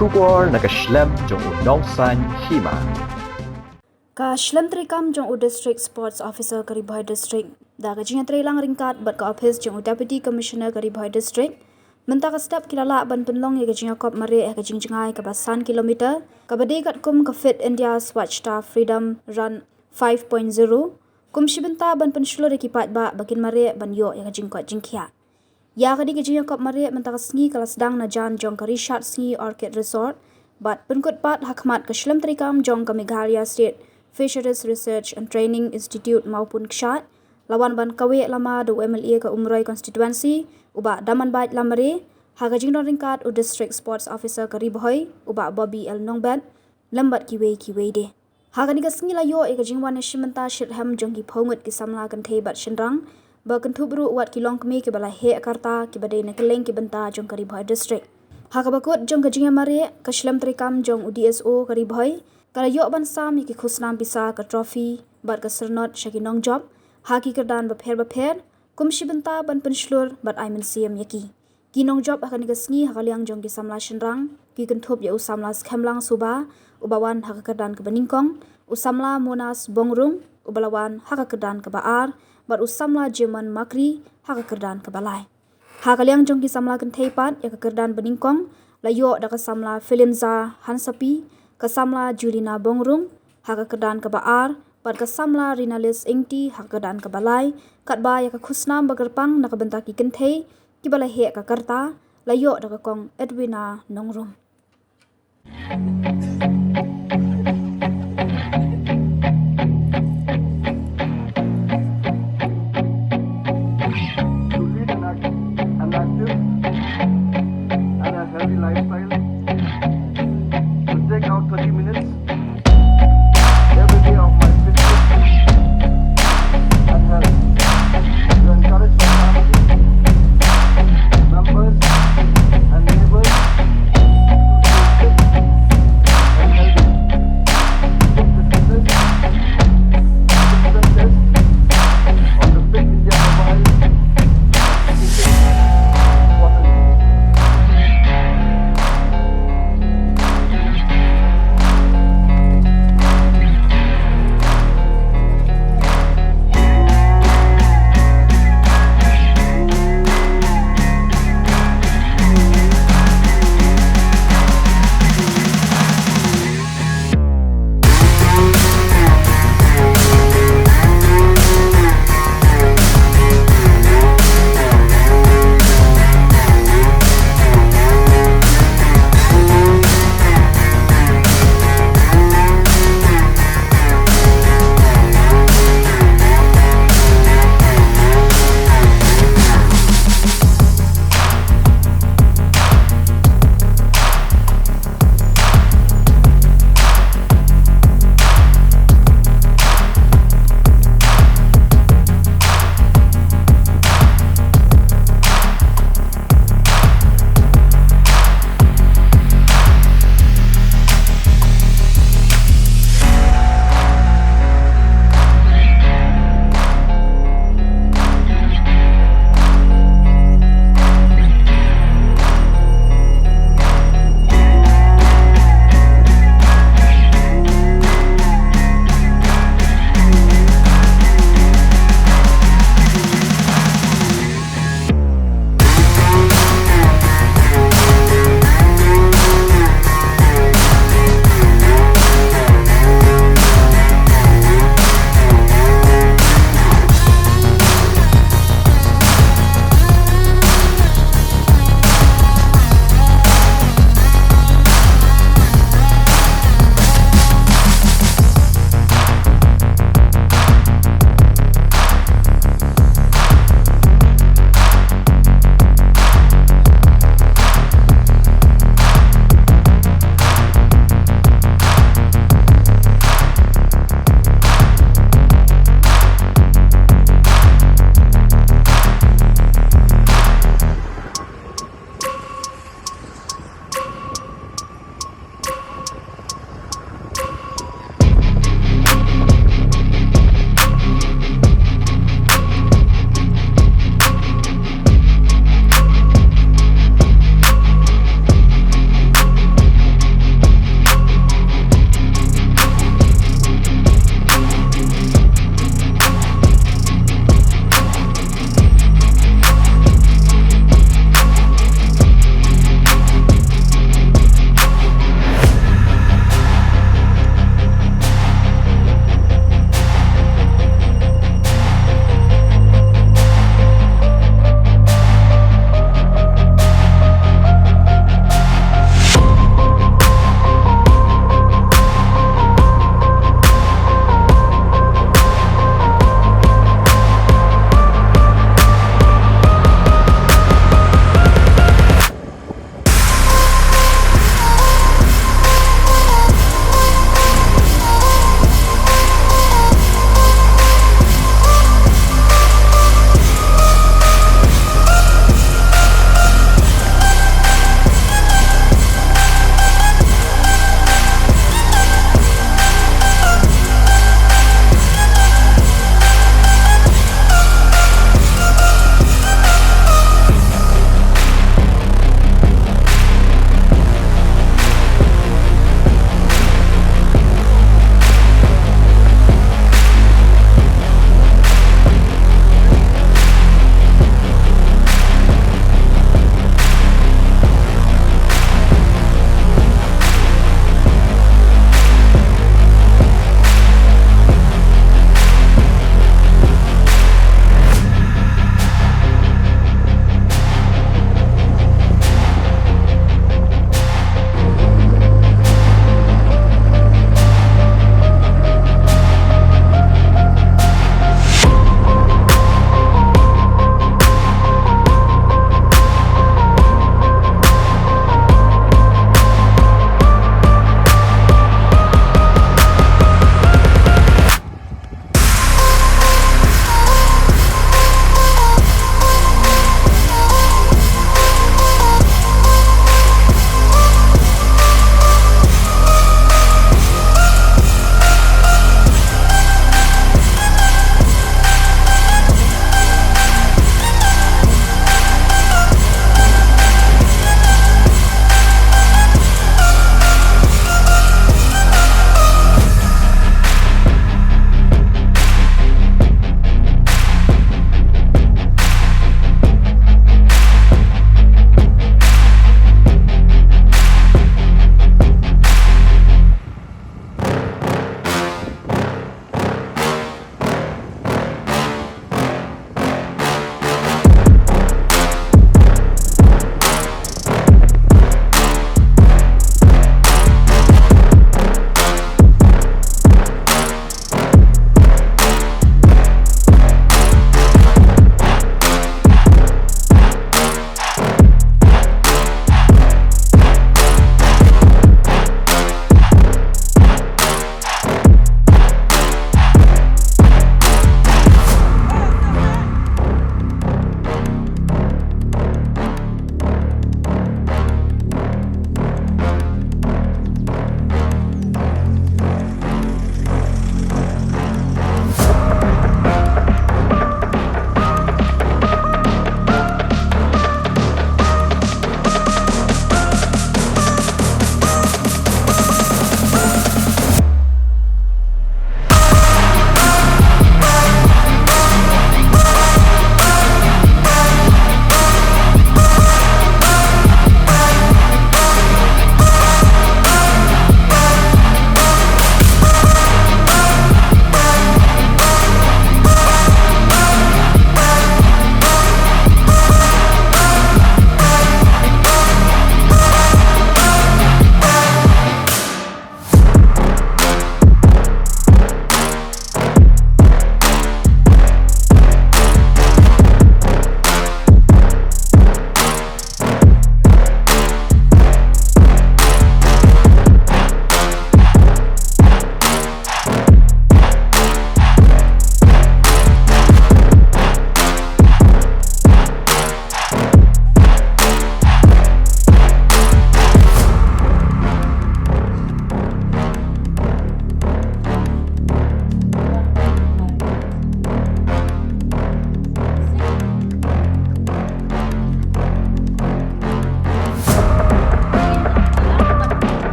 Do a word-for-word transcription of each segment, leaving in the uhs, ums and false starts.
Khubor na ka shlem jong u Nongsaiñ Hima. Ka shlem treikam jong u District Sports Officer ka Ri Bhoi District, da ka jingïatreilang ryngkat bad ka ophis jong u Deputy Commissioner ka Ri Bhoi District, mynta ka step ki la lah ban pynlong ïa ka jingïakop mareh ha ka jingjngai kaba san kilometer, kaba dei katkum ka Fit India Swachhata Freedom Run five point zero, kum shi bynta ban pynshlur ïa ki paidbah ba kin mareh ban ïoh ïa ka jingkoit jingkhiah. Ïa kane ka jingïakop mareh mynta ka sngi ka la sdang na jan jong ka Rishad Sngi Orchid Resort, bad pynkut pat ha khmat ka shlem treikam jong ka Meghalaya State Fisheries Research and Training Institute Mawpun Kshaid, la wan ban kaweh lama da u M L A ka Umroi Constituency, u Bah Damanbait Lamare, ha ka jingdon ryngkat u District Sports Officer ka Ri Bhoi, u Bah Bobby L Nongbet, lem bad kiwei kiwei de. Ha kane ka sngi la ïoh ïa ka jingwan ïashim bynta shitrhem jong ki phew ngut ki samla kynthei bad shynrang, ba kynthup ruh wat ki longkmie kiba la heh ka rta kiba dei na kylleng ki bynta jong ka Ri Bhoi District. Ha kaba kut jong ka jingïamareh, ka shlem treikam jong u D S O ka Ri Bhoi ka la ïoh ban sam ïa ki khusnam pisa, ka trophy bad ka syrnod sha ki nongjop ha ki kyrdan bapher bapher, kum shi bynta ban pynshlur bad ai mynsiem ïa ki. Ki nongjop ha kane ka sngi ha ka liang jong ki samla shynrang ki kynthup ïa u samla Skhemlang Suba, uba wan ha ka kyrdan kaba nyngkong, u samla Monas Bongrung, uba la wan ha ka kyrdan kaba ar, bad u samla Jemon Makri ha ka kyrdan kaba lai. Ha ka liang jong ki samla kynthei pat, ïa ka kyrdan banyngkong la ïoh da ka samla Filinza Hansapi, ka samla Julina Bongrung ha ka kyrdan kaba ar, bad ka samla Rinalis Ingti ha ka kyrdan kaba lai, katba ïa ka khusnam ba kyrpang na ka bynta ki kynthei kiba la heh ka rta la ïoh da ka kong Edwina Nongrum. To lead an act-, an active and a healthy lifestyle, to take out thirty minutes every day of my fitness and health, to encourage my family members and neighbors to stay fit and healthy. Book the fitness symptom test on the Fit India mobile application.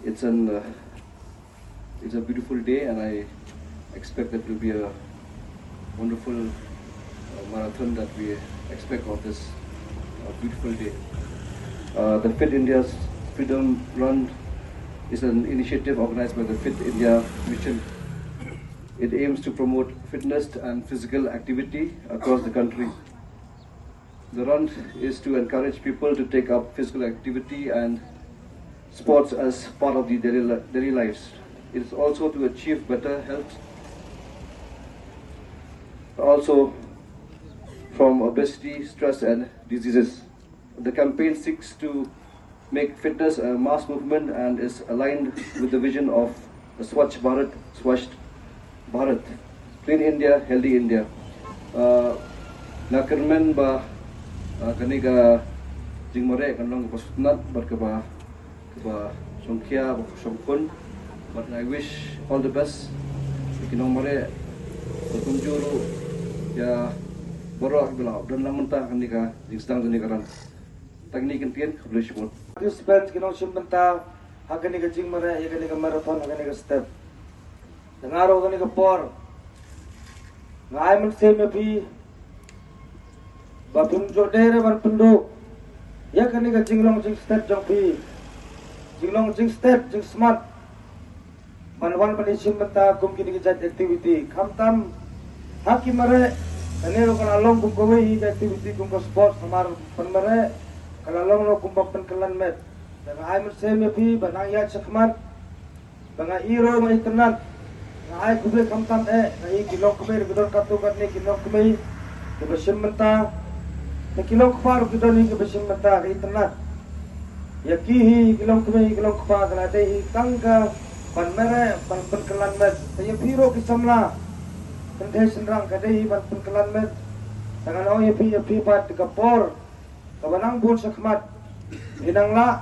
It's an uh, it's a beautiful day, and I expect that it will be a wonderful uh, marathon that we expect of this uh, beautiful day. Uh, the Fit India's Freedom Run is an initiative organized by the Fit India Mission. It aims to promote fitness and physical activity across the country. The run is to encourage people to take up physical activity and sports as part of the daily, li- daily lives. It is also to achieve better health, also from obesity, stress, and diseases. The campaign seeks to make fitness a mass movement and is aligned with the vision of the Swachh Bharat, Swasth Bharat, Clean India, Healthy India. Uh, nga kyrmen ba uh, kane ka jingmareh kan long kaba sngewtynnat bad kaba kaba shongkhia, ba shongkun. But I wish all the best ïa ki nongmareh, bad kumjuh ruh ïa baroh kiba la don lang mynta ha kane ka jingsdang jong kane ka ran. Tang kine ki kyntien, khublei shibun. Participants ki nongshim bynta ha kane ka jingmareh ïa kane ka marathon ha kane ka step. Tang ruh ha kane ka por nga ai mynsiem ïa phi ba phin ïoh dei ruh ban pynduh ïa kane ka jinglong jingstet jong phi. Jinglong jingstet jingsmat ban wan ban ïashim bynta kum kine ki jait activity. Khamtam ha ki mareh, kane ruh ka la long kum kawei hi ka activity kum ka sports, namar pynmareh ka la long ruh kum ba pynkylla met. Te nga ai mynsiem ïa phi ba nang ïaid shakhmat. Ba nga i ruh nga itynnad, nga ai khublei khamtam eh, nga i ki longkmie ruh ki don katto katne ki longkmie kiba shim bynta, te ki longkpa ruh ki don hi kiba shim bynta, nga itynnad. Ïa ki hi ki longkmie ki longkpa ka la dei hi tang ka ban mareh ban pynkylla met. Te ïa phi ruh ki samla kynthei shynrang ka dei hi ban pynkylla met. Te ngan ong ïa phi, ïa phi pat ka por kaba nang bun shakhmat, phi nang lah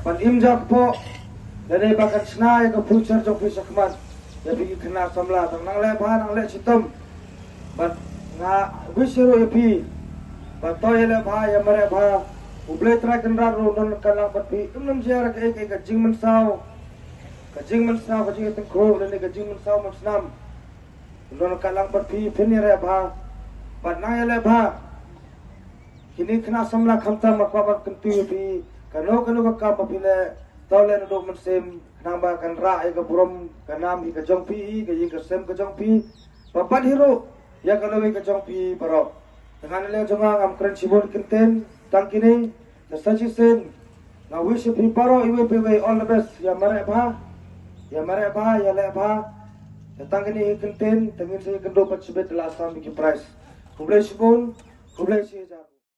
ban im jakpoh lane ba kan shna ïa ka future jong phi shakhmat. Ïa phi ki khynnah samla, tang nang leh bha, nang leh shitom. Bad nga wish ruh ïa phi ba to ïa leh bha, ïa mareh bha. U Blei Trai Kynrad ruh un don kan lang bad phi. Ym nym jia ruh kaei kaei ka jingmynsaw, ka jingmynsaw, ka jingïatyngkhuh lane ka jingmynsaw mynsnam. Un don kan lang bad phi, phin ïa leh bha bad nang ïa leh bha. Kine khynnah samla khamtam nga kwah ban kyntu ïa phi, kano kano ka kam ba phi leh, to leh naduh mynsiem, khnang ba kan rah ïa ka burom ka nam hi ka jong phi, ïa ka ïing ka sem ka jong phi, ba pat hi ruh ïa ka lawei ka jong phi baroh. Te nga na liang jong nga ngam kren shibun kyntien, tang kine. Te sa shisien nga wish ïa phi baroh iwei pa iwei all the best, ïa mareh bha, ïa mareh bha, ïa leh bha. Te tang kine hi kyntien, te ngin sa ïakynduh pat shibit da la sam ïa ki prize. Khublei shibun, khublei shihajar.